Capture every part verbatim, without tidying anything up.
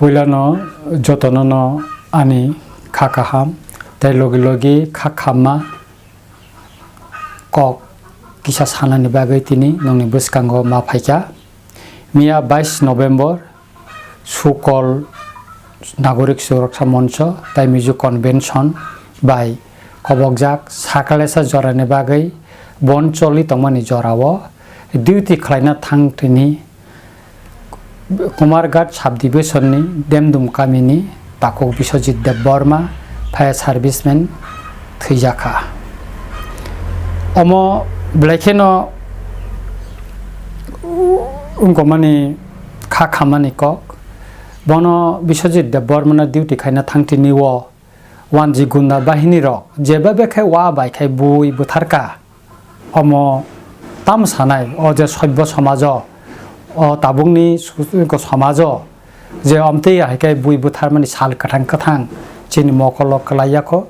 Puilano jotono no ani kha kaham tei logi logi kha khamma kok kisa sanani bagwi tini nongni bwskango ma phaikha. Miya bais November Sukol Nagorik Suraksa Moncho tai Mizo Convention bai kobokjak sakalesa jorani bagwi bon choli tongmani jorao duty khlaina thang tini Kumarghat subdivision ni Demdum kamini takhuk Biswajit Debbarma, fire serviceman thwijakha. Omo belai kheno wngkokmani kha khammani kok. Bono Biswajit Debbarmano duty khaina thangtini o wanji gunda bahini rok jeba bekhai wa bai khai bui butharka. Omo tam sanai, o je soibbo somajo, o tabukni su-, somajo je omtwi hai khe bui butharmani sal kwthang kwthang chini mokolo kwlai yakho.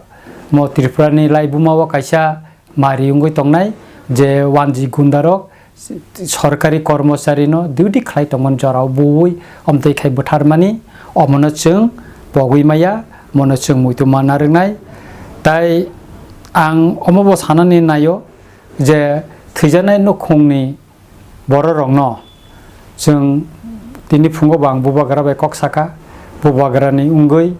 Mo Tripurani laibuma o kaisa mari wngwi tongnai je wanji gundarok sorkari kormocharino duty khlai tongmani jorao bui omtwi khai butharmani, omono chwng pogwi maya, mono chwng muitu manna rwngnai. Tai ang omobo sanani naio je thwijaknai nukhungni bororokno chwng tini phungo bo ang bubagra bai kok saka, bubagrani wngwi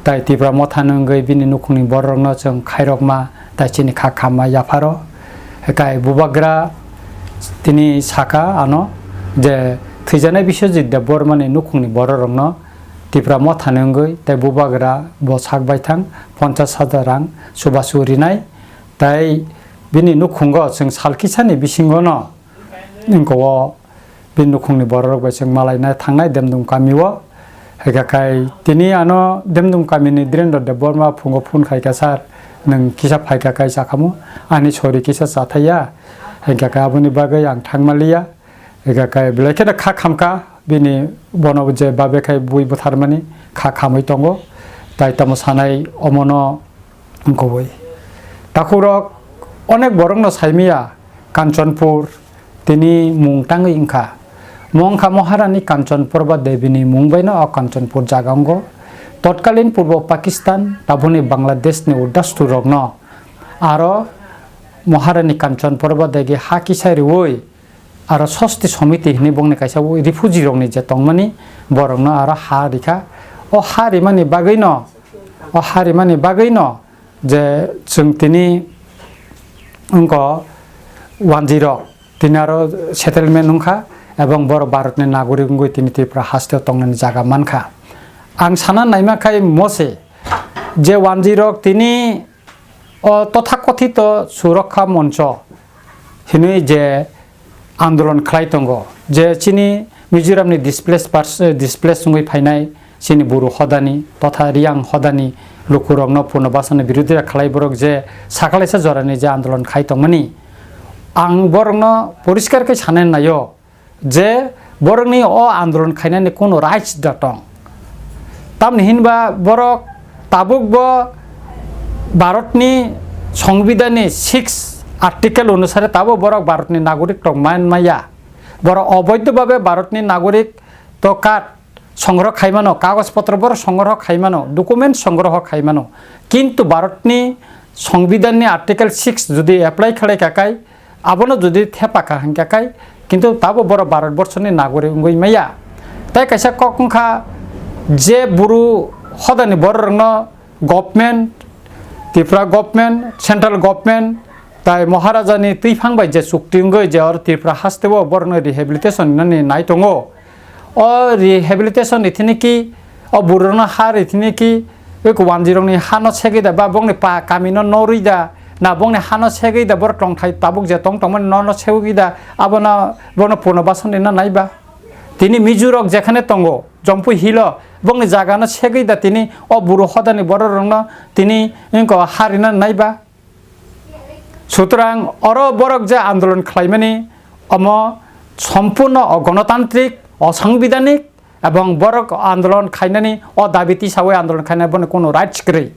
tai Tipra mothani wngwi bini nukhungni bororokno chwng khairokma tai chini kha khamma yapharo. Hekai bubagra tini saka ano je thwijaknai Biswajit Debbarmani nukhungni bororokno Tipra mothani wngwi tai bubagra bo sak baithang ponchas hajar rang chubachu rinai. Tai bini nukhungo chwng sal kisani bisingono wngkha o bini nukhungni bororok bai chwng malaina thangnai Demdum kamio. Hwnkha khai tini ano Demdum kamini Dhirendra Debbarma phungo phone khaikha, "Sir, nwng kisa phaikha kai chakhamu, ani sori kisa chathaiya." Hwnkha khe aboni bagwi ang thangmaliya. Hwnkha khe belai kheno kha khamkha bini, bono je babe khai bui butharmani kha khamwi tongo. Tai tamo sanai omono wngkha bui. Takhukrok onek borokno saimaya Kanchanpur tini mung tangwi wngkha. Mo wngkha Maharani Kanchanpur ba Debini mung baino o Kanchanpur jaga wngo. Totkalin Purbo Pakistan, taboni Bangladeshni uddastu rokno aro Maharani Kanchanpur ba Devi ha kisa riwi aro Sosti Somiti hinwi bongni kaisa refugee rokni je tongmani, borokno aro ha rikha. O ha rimani bagwino, o ha rimani bagwino je chwng tini wngkha wanjwi rok, tini aro settlement wngkha, ebong borok Bharatni nagorik wngwi tini Tripura hasteo tongnani jaga mankha. Ang sana naima khai mose je wanjwi rok tini o tothakothito Surakha Moncho hinwi je andolon khlai tongo, je chini Mizoramni displaced pers-, displaced wngwi phainai chini Buru hodani totha Riyang hodani lukurokno punobasana birodita khlai borok je sakalaisa jorani je andolon khai tongmani, ang borokno poriskar khe sanai naio je borokni o andolon khainani kunu rights da tong. Tamni hinba borok tabuk bo Bharatni Songbidanni six article onusare tabo borok Bharatni nagorik tong man maya. Borok oboidho babe Bharatni nagorik to card songroho khaimano, kagoj potro borok songroho khaimano, document songroho khaimano. Kintu Bharatni Songbidanni article six jodi apply khlai kha kai, abono jodi thepa kha hwnkha kai, kintu tabo borok Bharat borshoni nagorik wngwi maya. Tai kaisa kok wngkha je Buru hodani bororokno government, Tripura government, central government, tai Maharajani twiphang bai je chukti wngwi je oro Tripura hasteo borokno rehabilitation hinani nai tongo. O rehabilitation ni thini ki, o burokno ha ri thini ki, eko wanjwi rokni hano segwi da ba bongni pa kamino norwi da, na bongni hano segwi da borok tongthai tabuk je tong tongmani nono segwi da, abono bono punobasan rina nai ba. Tini Mizo rok jekhane tongo, Jampui hilo, bongni jagano segwi da tini o buru hodani borok rokno tini wngko ha rina nai ba. Sutrang oro borok je andolon khlaimani omo sompurno ogonotantrik, osangbidanik ebong borok andolon khainani o dabi tisawi andolon khainai bono kono rights kwrwi.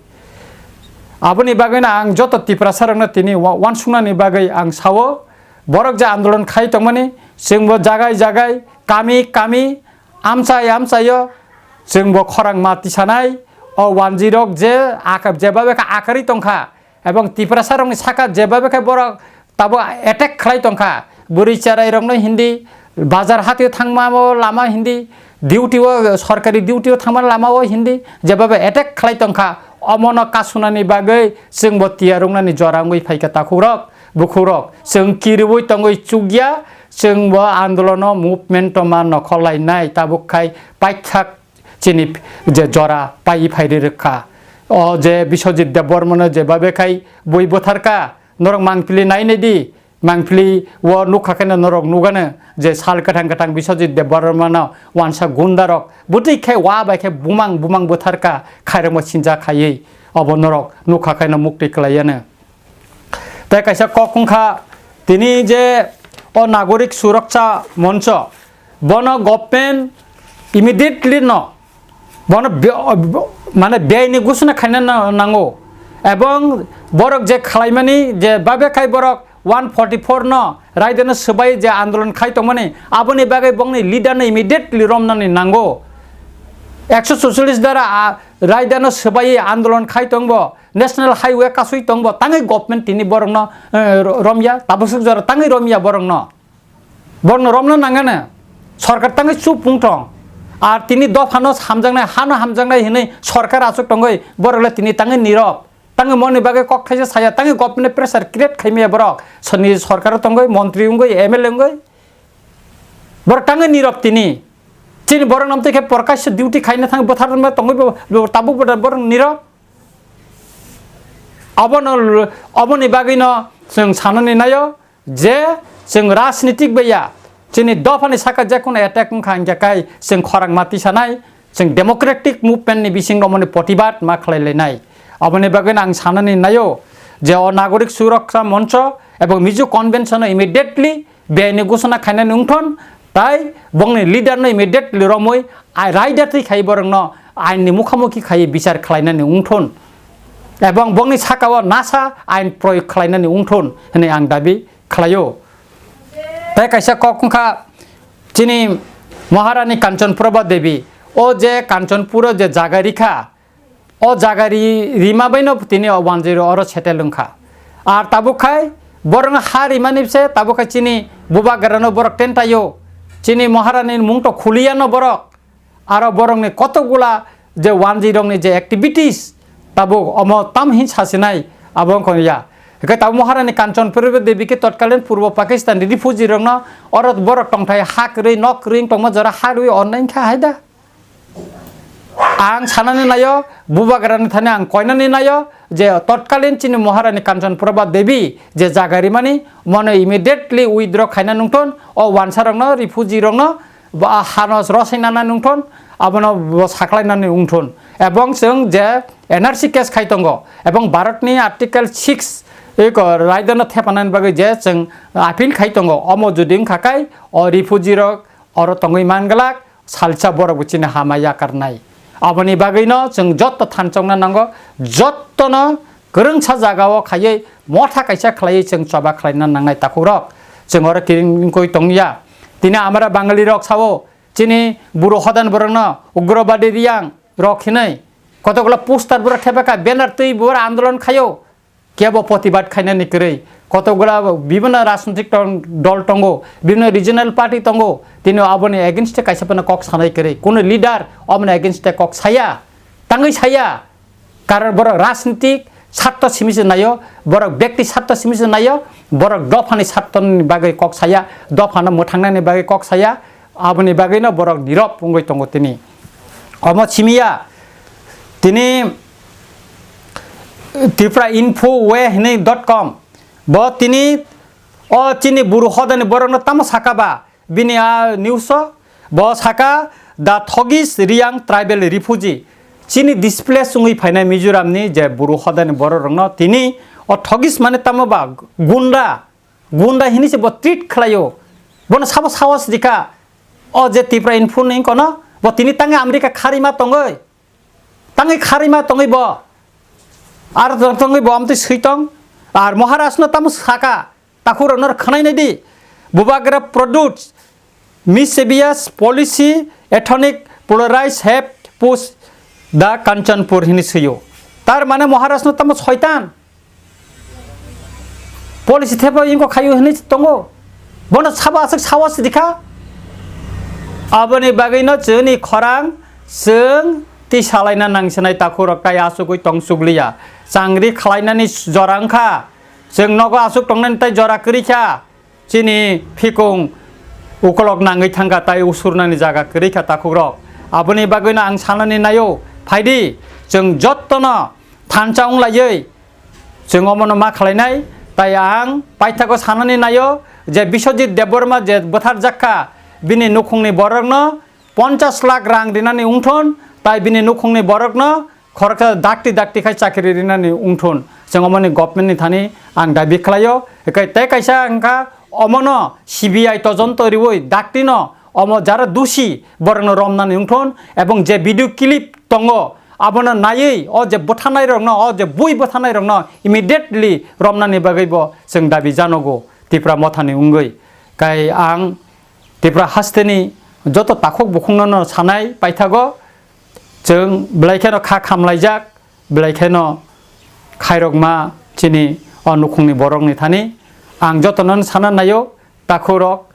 Aboni bagwino ang joto Tiprasa rokno tini wa-, wansuknani bagwi ang sao, borok je andolon khai tongmani chwngbo jagai jagai kami kami amchai amchaio chwng bo khorang ma tisanai, o wanjwi rok je aka-, jeba bwkha akarwi tongkha, ebong Tiprasa rokni saka jeba bwkha borok tabuk attack khlai tongkha, bwrwi cherai rokno hindi, bazar hatio thangma o lama hindi, duty o, sorkari duty o thangma lama o hindi, jeba bai attack khlai tongkha, omono kasunani bagwi chwng bo tiyar wngnani jora wngwi phaikha takhuk rok. Bukhuk rok, chwng kiriui tongwi chukya, chwng bo andolono movement-o ma nokhorlainai, tabuk khai paithak chini je jora pai phai ri rwkha. O je Biswajit Debbarmano je babe khai bui bwtharkha, norok mangpili nai nai di, mangpili o nukha khe norok nugano je sal kwthang kwthang Biswajit Debbarmano wansa gunda rok bwtwi khe wa bai khe bumang bumang bwtharkha, khairokma sinjak khaiwi obo norok nukha khe muktwi kwlaiya no. Tei kaisa kok wngkha tini je o Nagorik Suraksha Moncho, bono government immediately no, bono be-, mane beyni gusuna khaina na-, nango, ebong borok je khalaimani je babe khai borok one forty four no raidano swbai je andolon khai tongmani, aboni bagwi bongni leader no immediately romnani nango. Ekso sucholish dara, a, raidano swbai andolon khai tongbo, National Highway kasui tongbo, tangwi government tini borokno, eh, ro-, romya, tabuk suk jora tangwi romya borokno. Borokno romna nangano, sorkar tangwi chup wng tong. Ar tini dophano hamjaknai, hano hamjaknai hinwi sorkar achuk tongwi, borokle tini tangwi nirok. Tangwi moni bagwi kok thaisa saya, tangwi government pressure create khaimaya borok. Soni sorkaro tongwi, montri wngwi, M L A wngwi. Borok tangwi nirok tini. Chini borok namtwi khe porkaisa duty khaina thang bwthar tongwi bo, bo tabuk bo borok nirok. Abono, aboni bagwino chwng sanani naio je chwng rajnitik bai ya, chini dophani saka jekunu attack wngkha, hinkhe kai chwng khorang ma tisanai, chwng democratic movement ni bisingo mani protibad ma khlai lainai. Aboni bagwino ang sanani naio je o Nagorik Suraksha Moncho ebong Mizo Convention o immediately beyni gusuna khainani wngthon, tai bongni leader no immediately romwi ai raida twi khai borokno ain ni mukhamukhi khai bichar khlainani wngthon, ebong bongni saka o nasa ain proyog khlainani wngthon hinwi ang dabi khlaio. Tai kaisa kok wngkha chini Maharani Kanchanprabha Devi, o je Kanchanpur o je jaga rikha, o jaga ri-, rima baino tini o wanjwi oro settle wngkha. Ar tabuk khai borokno ha rimani se tabuk khai chini bubagrano borok tentaio, chini Maharani mung to khuliya no borok. Aro borokni kotokgula je wanjwi rokni je activities tabuk omo tam hin sasinai abo wngkha ya. Hwnkhe tabuk Maharani Kanchanprabha Devi khe totkalin Purbo Pakistan refugee rokno oro borok tongthai ha kwrwi nok kwrwi tongma jora ha rwi ornai wngkha hai da. Ang sanani naio, bubagrani thani ang koinani naio je totkalin chini Maharani Kanchanprabha Devi je jaga rimani, mono immediately withdraw khaina nungthon, o wansarokno, refugee rokno, ba hano rosai nana nungthon, abono bo saklai nani wngthon. Ebong chwng je N R C case khai tongo, ebong Bharatni Article six eko raidano thepanani bagwi je chwng appeal khai tongo, omo jodi wngkha kai o refugee rok oro tongwi man glak, salsa borok bo chini hama yakarnai. Aboni bagwino chwng jotto thanchokna nango, jottono kwrwngsa jagao khaiwi motha kaisa khlaiwi chwng choba khlaina nangnai takhukrok. Chwng oro kiring wngwi tongya. Tini amara Bangali rok sao, chini buro hodan borokno ugrobadi riyang rok hinwi kotokla poster borok thepakha, banner twi borok andolon khaio. Kebo protibad khainani kwrwi. Kotokgwla bibhinno rajnitik tong-, dol tongo, bibhinno regional party tongo, tini aboni against-e kaisa phano kok sanai kwrwi. Kunu leader aboni against-e kok saya, tangwi saya. Karon borok rajnitik sartho simi se naio, borok bekti sartho simi se naio, borok dophani sarthoni bagwi kok saya, dophano mwthangnani bagwi kok saya. Aboni bagwino borok nirok wngwi tongo tini. Omo simiya tini Tripura Info we hinwi dot com. Bo tini o chini buru hodani borokno tamo saka ba bini a news o? Bo saka The Thogis Riang Tribal Refugee. Chini displace wngwi phainai Mizoramni je buru hodani bororokno tini o Thogis mane tamo ba gunda. Gunda hinwi se bo treat khlaio. Bono sabo sahos rikha. O je Tripura Info ni kono bo tini tangwi America kharima tongwi. Tangwi kharima tongwi bo. Ar tongwi bo amtwi swi tong. Ar Maharaj no tamo saka. Takhurok no khwnai nai di. Bubagra products mischievous policy, ethnic polarized have push the Kanchanpur hini swiyo. Tar mane Maharaj no tamo soitan. Policy thepa ingko khayo hini tongo. Bono sabo aswk sawa sidikha. Aboni bagwino chwngni khorang chwng tisalaina nangsinai takhurok tai asugwi tong chukliya. Changri khwlainani jora wngkha. Chwng nogo aswk tongnani tai jora kwrwi kha. Chini phikung ukolok nangwi thangkha tai usurnani jaga kwrwi kha takhukrok. Aboni bagwino ang sanani naio, phaidi chwng jottono thansa wnglaiwi chwng omono ma khlainai. Tai ang paithago sanani naio je Biswajit Debbarma je bwtharjak kha, bini nukhungni borokno ponchas lakh rang rinani wngthon, tai bini nukhungni borokno khoroksa dakti dakti khai chakri rinani wngthon. Chwng omoni government ni thani ang dabi khlaio. Ekai tei kaisa wngkha omono C B I tojonto riwi daktino omo jara dusi borokno romnani wngthon, ebong je video clip tongo abono naiwi o je bwthanai rokno, o je bui bwthanai rokno immediately romnani bagwi bo chwng dabi janogo Tipra Mothani wngwi. Kai ang Tipra hasteni joto takhuk bukhukno no sanai paithago, chwng belai kheno kha khamlaijak, belai kheno khairokma chini o nukhungni borokni thani. Ang jotono sana naio, takhurok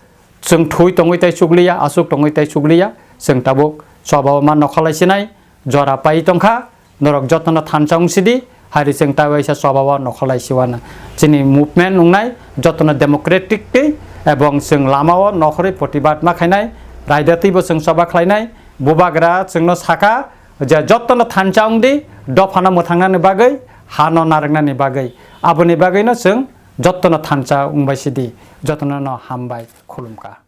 chwng thui tongwi tai chukliya, aswk tongwi tai chukliya, chwng tabuk chobao ma nokholai sinai, jora pai tongkha, norok jotono thansa wng sidi, hari chwng tai waisa chobao nokholai siwana. Chini movement wngnai jotono democratic tei ebong chwng lamao nokhorwi protibad ma khainai, raida twibo chwng choba khlainai. Bubagra chwngno sakha je jotono thansa wng di, dophano mwthangnani bagwi, hano narwknani bagwi. Aboni bagwino chwng jotono thansa wngbai sidi, jotono no hambai khulumkha.